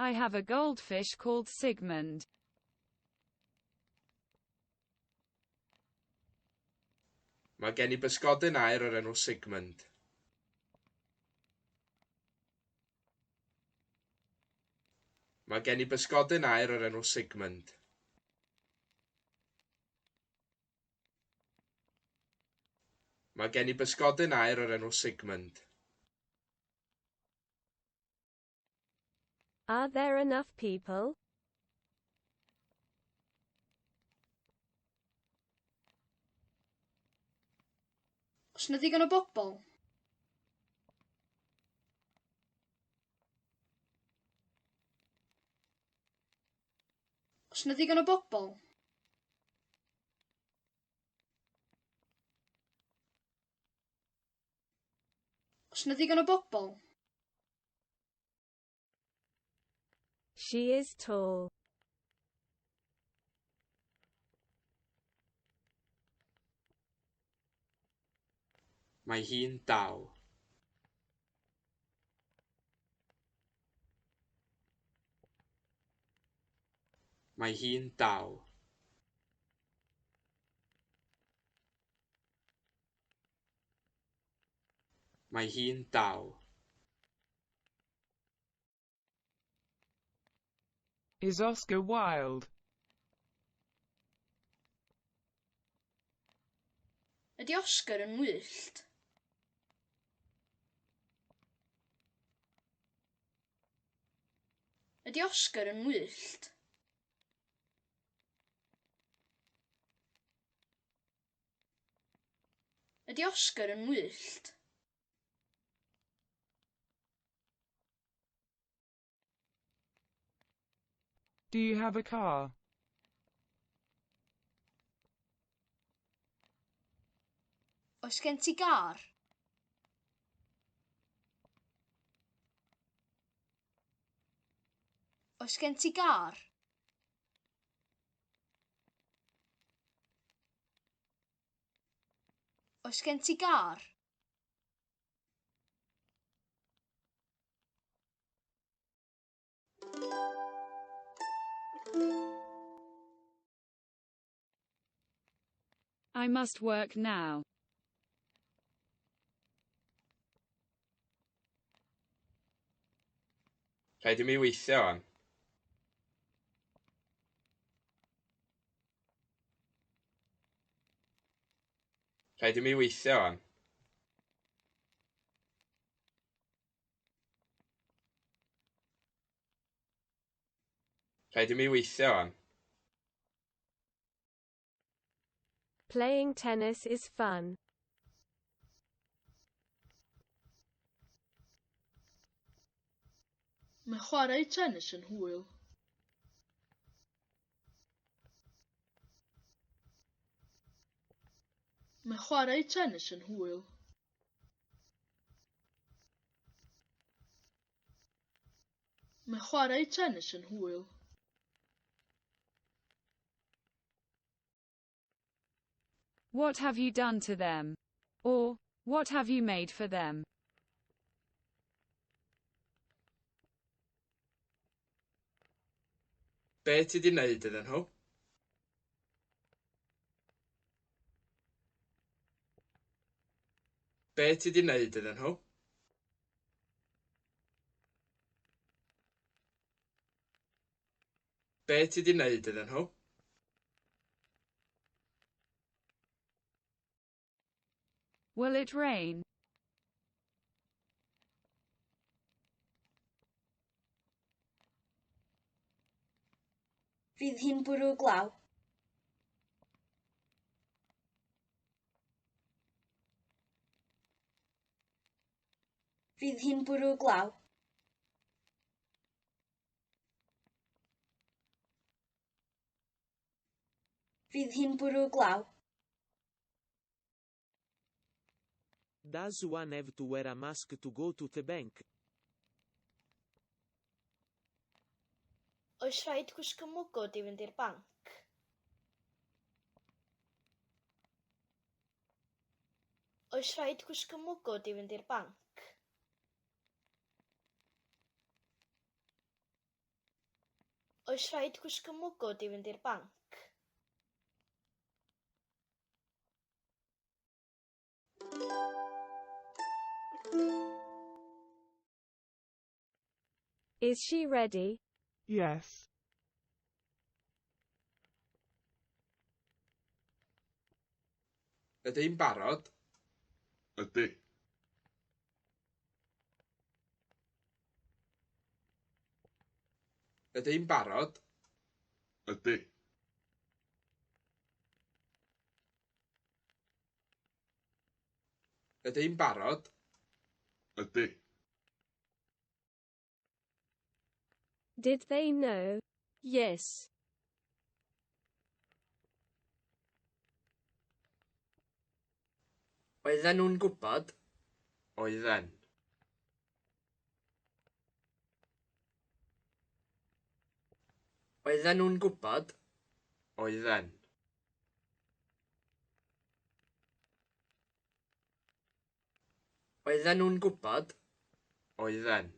I have a goldfish called Sigmund. Mae gen i bysgodyn aur o'r enw Sigmund. Mae gen i bysgodyn aur o'r enw Sigmund. Mae gen i bysgodyn aur o'r enw Sigmund. Are there enough people? Oes 'na ddigon o bobl? Oes 'na ddigon o bobl? Oes 'na ddigon o bobl? She is tall. Mae hi'n dal. Mae hi'n dal. Mae hi'n dal. Is Oscar wild? Ydy Oscar yn wyllt? Ydy Oscar yn wyllt? Ydy Oscar yn wyllt? Do you have a car? Oes gen ti gar? Oes gen ti gar? Oes gen ti gar? I must work now. Rhaid i mi weithio wan. Rhaid i mi weithio wan. Rhaid i mi weithio wan. Playing tennis is fun. Mae chwarae tennis yn hwyl. Mae chwarae tennis yn hwyl. Mae chwarae tennis yn hwyl. What have you done to them? Or, what have you made for them? Be ti 'di wneud iddyn nhw? Be ti 'di wneud iddyn nhw? Be ti 'di wneud iddyn nhw? Will it rain? Fydd hi'n bwrw glaw? Fydd hi'n bwrw glaw? Fydd hi'n bwrw glaw? Does one have to wear a mask to go to the bank? Oes rhaid gwisgo mwgwd i fynd i'r banc? Oes rhaid gwisgo mwgwd i fynd i'r banc? Oes rhaid gwisgo mwgwd i fynd i'r banc? Is she ready? Yes. Ydy hi'n barod? Ydy. Ydy hi'n barod? Ydy. Ydy hi'n barod? Ydy. Did they know? Yes. Oedden nhw'n gwybod? Oedden. Oedden nhw'n gwybod? Oedden. Oedden nhw'n gwybod? Oedden.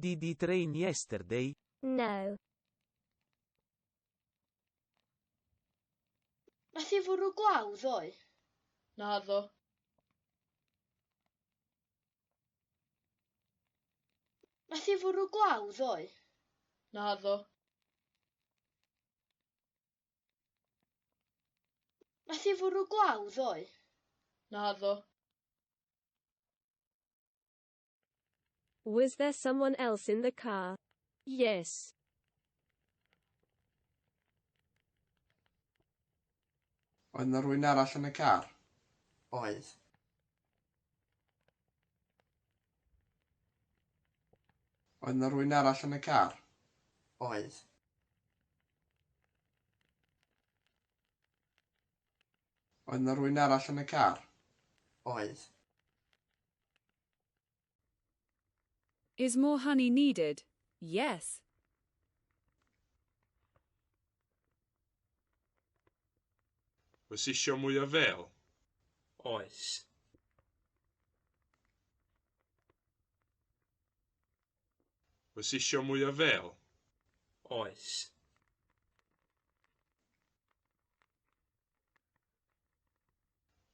Did it rain yesterday? No. Nath hi fwrw glaw ddoe? Naddo. Nath hi fwrw glaw ddoe? Naddo. Nath hi fwrw glaw ddoe? Naddo. Was there someone else in the car? Yes. Oedd 'na rywun arall yn y car? Oedd. Oedd 'na rywun arall yn y car? Oedd. Oedd 'na rywun arall yn y car? Oedd. Is more honey needed? Yes. Oes isio mwy o fêl? Oes. Oes isio mwy o fêl? Oes.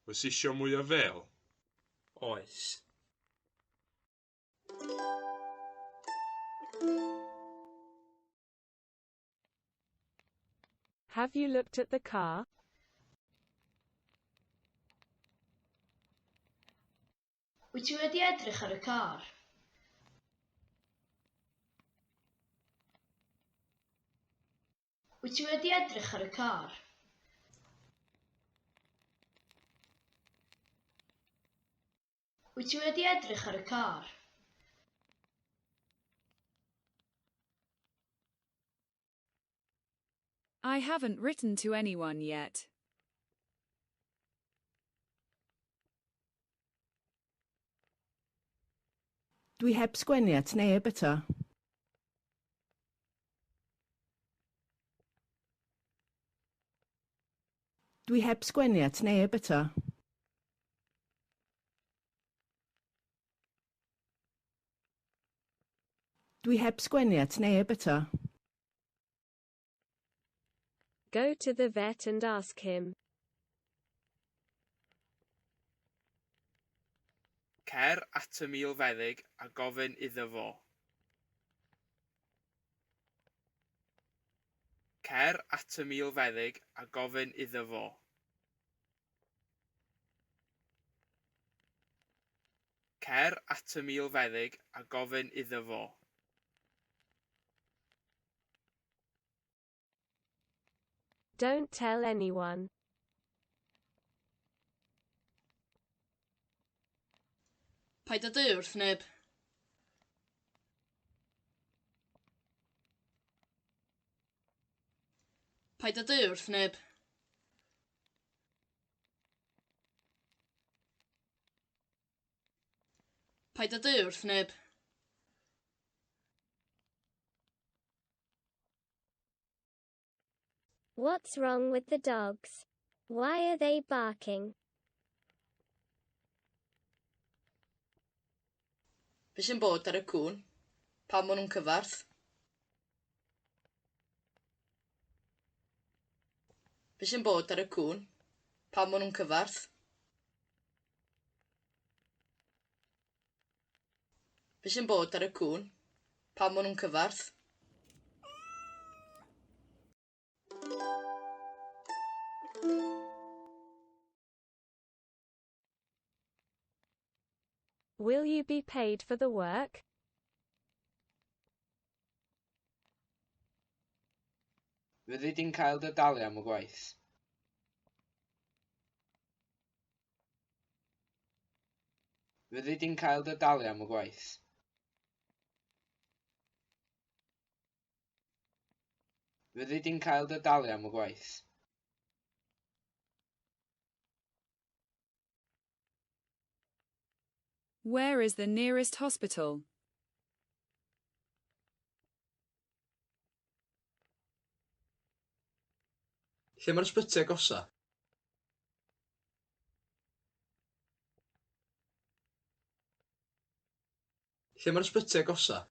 Oes isio mwy o fêl? Oes. Have you looked at the car? Wyt ti wedi edrych ar y car? Wyt ti wedi edrych ar y car? Wyt ti wedi edrych ar y car? I haven't written to anyone yet. Dwi heb sgwennu at neb eto. Dwi heb sgwennu at neb eto. Dwi heb sgwennu at neb eto. Go to the vet and ask him. Cer at y milfeddyg a gofyn iddo fo. Cer at y milfeddyg a gofyn iddo fo. Cer at y milfeddyg a gofyn iddo fo. Don't tell anyone. Paid â dweud wrth neb. Paid â dweud wrth neb. Paid â dweud wrth neb. What's wrong with the dogs? Why are they barking? Be sy'n bod ar y cŵn? Pam maen nhw'n cyfarth? Be sy'n bod ar y cŵn? Pam maen nhw'n cyfarth? Be sy'n bod ar y cŵn? Pam maen nhw'n cyfarth? Will you be paid for the work? Fyddi di'n cael dy dalu am y gwaith? Fyddi di'n cael dy dalu am y gwaith? Fyddi di'n cael dy dalu am y gwaith? Where is the nearest hospital? Lle mae'r ysbyty agosa? Lle mae'r ysbyty agosa?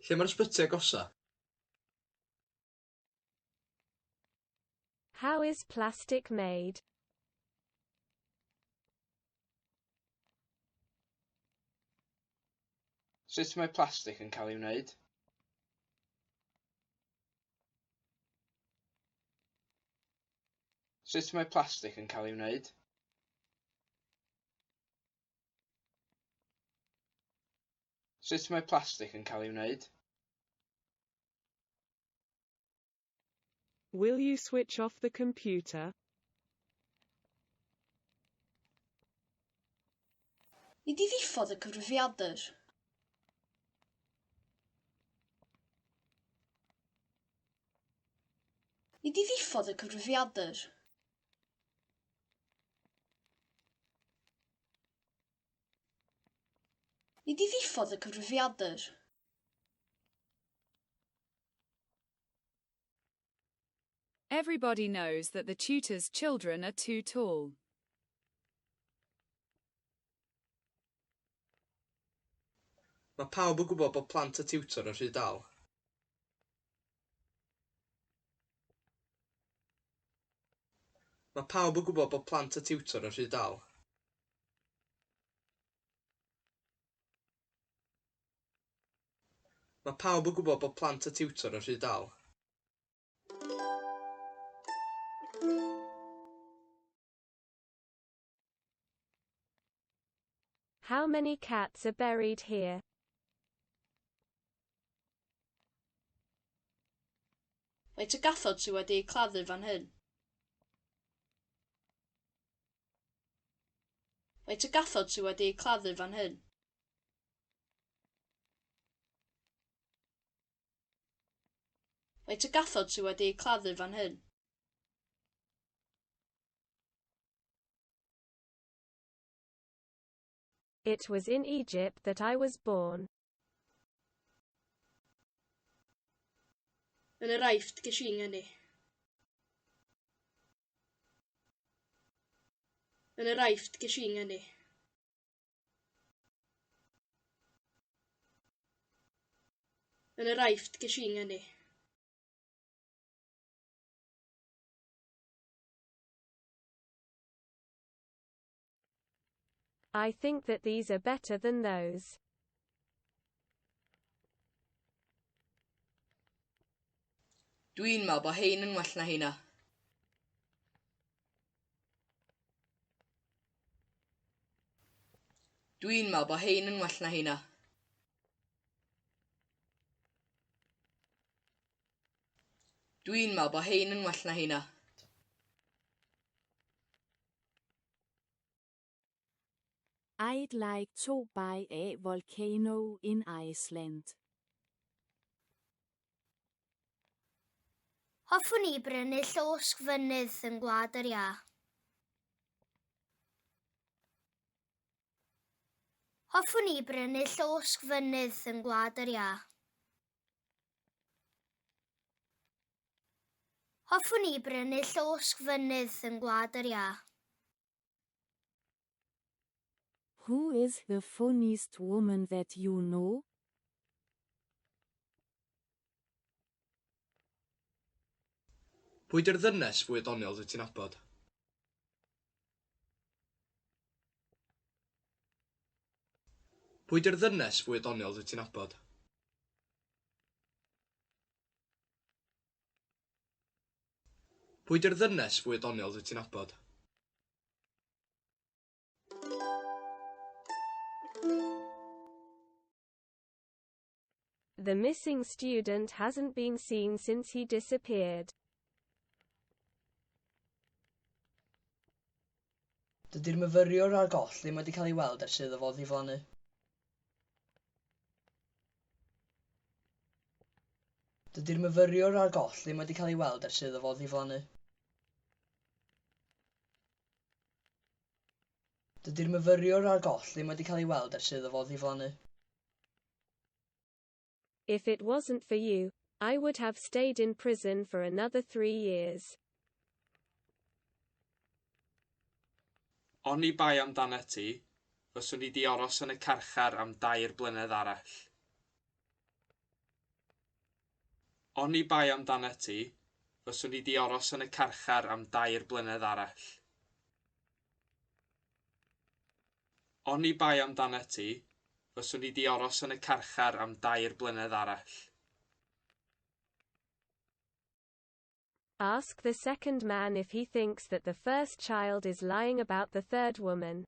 Lle mae'r ysbyty agosa? How is plastic made? Sut mae plastig yn cael ei wneud? Sut mae plastig yn cael ei wneud? Sut mae plastig yn cael ei wneud? Will you switch off the computer? Nei di ddiffodd y cyfrifiadur? Nei di ddiffodd y cyfrifiadur? Nei di ddiffodd y cyfrifiadur? Everybody knows that the tutor's children are too tall. Mae pawb yn gwybod bod plant y tiwtor yn rhy dal. Mae pawb yn gwybod bod plant y tiwtor yn rhy dal. Mae pawb yn gwybod bod plant y tiwtor yn rhy dal. How many cats are buried here? Faint o gathod sydd wedi'u claddu fan hyn? Faint o gathod sydd wedi'u claddu fan hyn? Faint o gathod sydd wedi'u claddu fan hyn? It was in Egypt that I was born. Yn yr Aifft ges i ngeni. Yn yr Aifft ges i ngeni. Yn yr Aifft ges i ngeni. I think that these are better than those. Dwi'n meddwl bod hein yn well na heina. Dwi'n meddwl bod hein yn well na heina. Dwi'n meddwl bod hein yn well na heina. I'd like to buy a volcano in Iceland. Hoffwn i brynu llosgfynydd yng Ngwlad yr Iâ. Hoffwn i brynu llosgfynydd yng Ngwlad yr Iâ. Hoffwn i brynu llosgfynydd yng Ngwlad yr Iâ. Who is the funniest woman that you know? Pwy 'di'r ddynes fwya doniol dwyt ti'n nabod? Pwy 'di'r ddynes fwya doniol dwyt ti'n nabod? Pwy 'di'r ddynes fwya doniol dwyt ti'n nabod? The missing student hasn't been seen since he disappeared. Dydy'r myfyriwr ar goll ddim wedi cael ei weld ers iddo fo ddiflannu. Dydy'r myfyriwr ar goll ddim wedi cael ei weld ers iddo fo ddiflannu. Dydy'r myfyriwr ar goll ddim wedi cael ei weld ers iddo fo ddiflannu. If it wasn't for you, I would have stayed in prison for another 3 years. Oni bai amdanat ti, fyswn i 'di aros yn y carchar am dair blynedd arall. Oni bai amdanat ti, fyswn i 'di aros yn y carchar am dair blynedd arall. Oni bai amdanat ti, fyswn i 'di aros yn y carchar am dair blynedd arall. Ask the second man if he thinks that the first child is lying about the third woman.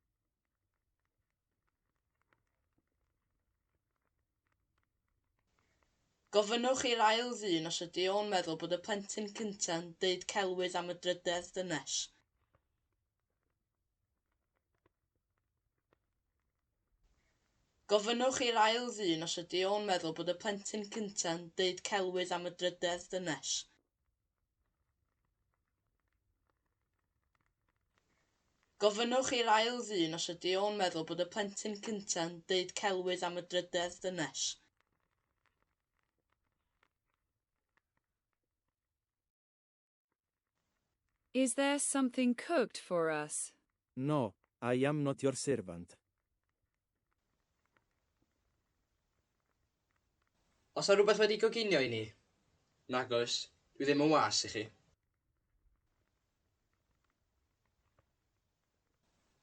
Gofynnwch i'r ail ddyn os ydy o'n meddwl bod y plentyn cynta'n deud celwydd am y drydedd ddynes. Gofynnwch i'r ail ddyn os ydy o'n meddwl bod y plentyn cynta'n deud celwydd am y drydedd ddynes. Gofynnwch i'r ail ddyn os ydy o'n meddwl bod y plentyn cynta'n deud celwydd am y drydedd ddynes. Is there something cooked for us? No, I am not your servant. Oes 'na rhywbeth wedi coginio i ni? Nag oes, dwi ddim yn was i chi.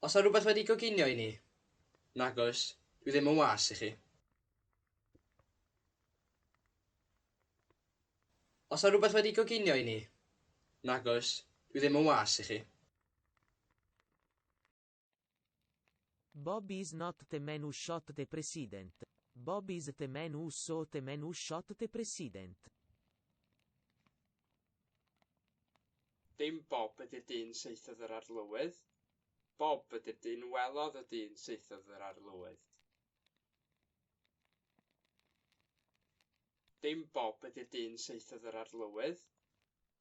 Oes 'na rhywbeth wedi coginio i ni? Nag oes, dwi ddim yn was i chi. Oes 'na rhywbeth wedi coginio i ni? Nag oes, dwi ddim yn was i chi. Bob is not the man who shot the president. Bob is the man who saw the man who shot the president. Dim Bob ydy'r dyn saethodd yr arlywydd. Bob ydy'r dyn welodd y dyn saethodd yr arlywydd. Dim Bob ydy'r dyn saethodd yr arlywydd.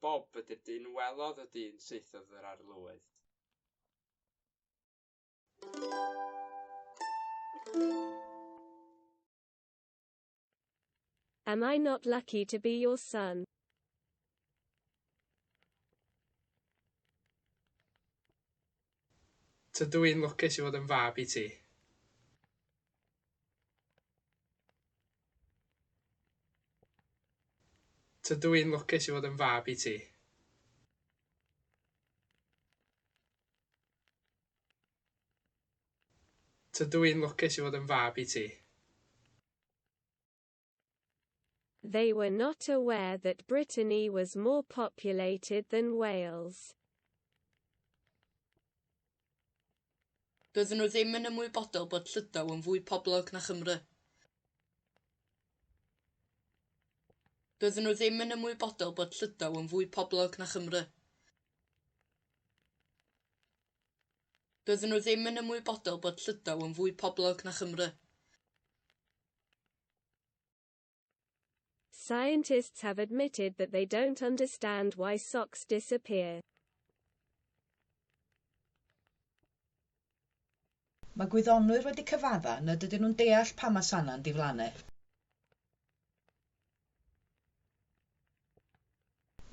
Bob ydy'r dyn welodd y dyn saethodd yr arlywydd. Am I not lucky to be your son? Tydw i'n lwcus i fod yn fab i ti. Tydw i'n lwcus i fod yn fab i ti. Tydw i'n lwcus i fod yn fab i ti. They were not aware that Brittany was more populated than Wales. Doedden nhw ddim yn ymwybodol bod Llydaw yn fwy poblog na Chymru. Doedden nhw ddim yn ymwybodol bod Llydaw yn fwy poblog na Chymru. Doedden nhw ddim yn ymwybodol bod Llydaw yn fwy poblog na Chymru. Scientists have admitted that they don't understand why socks disappear. Mae gwyddonwyr wedi cyfadda nad ydyn nhw'n deall pam mae sanau'n diflannu.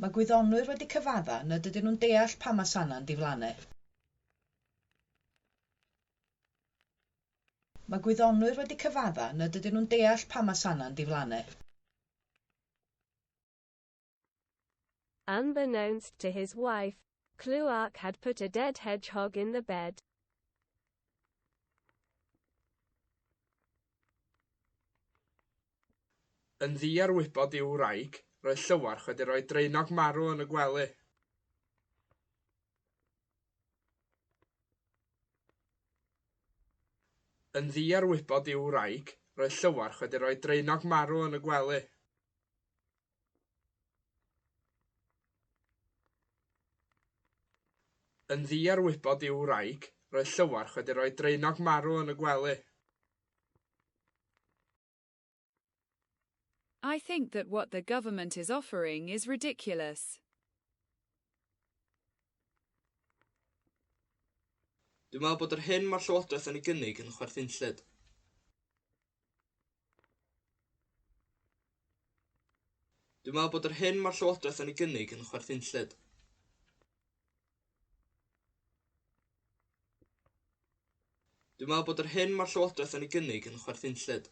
Mae gwyddonwyr wedi cyfadda nad ydyn nhw'n deall pam mae sanna'n diflannu. Mae gwyddonwyr wedi cyfadda nad ydyn nhw'n deall pam mae sanna'n diflannu. Unbeknownst to his wife, Llywarch had put a dead hedgehog in the bed. Yn ddiarwybod i'w wraig, roedd Llywarch wedi rhoi draenog marw yn y gwely. Yn ddiarwybod i'w wraig, roedd Llywarch wedi rhoi draenog marw yn y gwely. Yn ddiarwybod i'w wraig, roedd Llywarch wedi rhoi draenog marw yn y gwely. I think that what the government is offering is ridiculous. Dwi'n meddwl bod yr hyn mae'r Llywodraeth yn ei gynnig yn chwerthinllyd. Dwi'n meddwl bod yr hyn mae'r Llywodraeth yn ei gynnig yn chwerthinllyd. Dwi'n meddwl bod yr hyn mae'r Llywodraeth yn ei gynnig yn chwerthinllyd.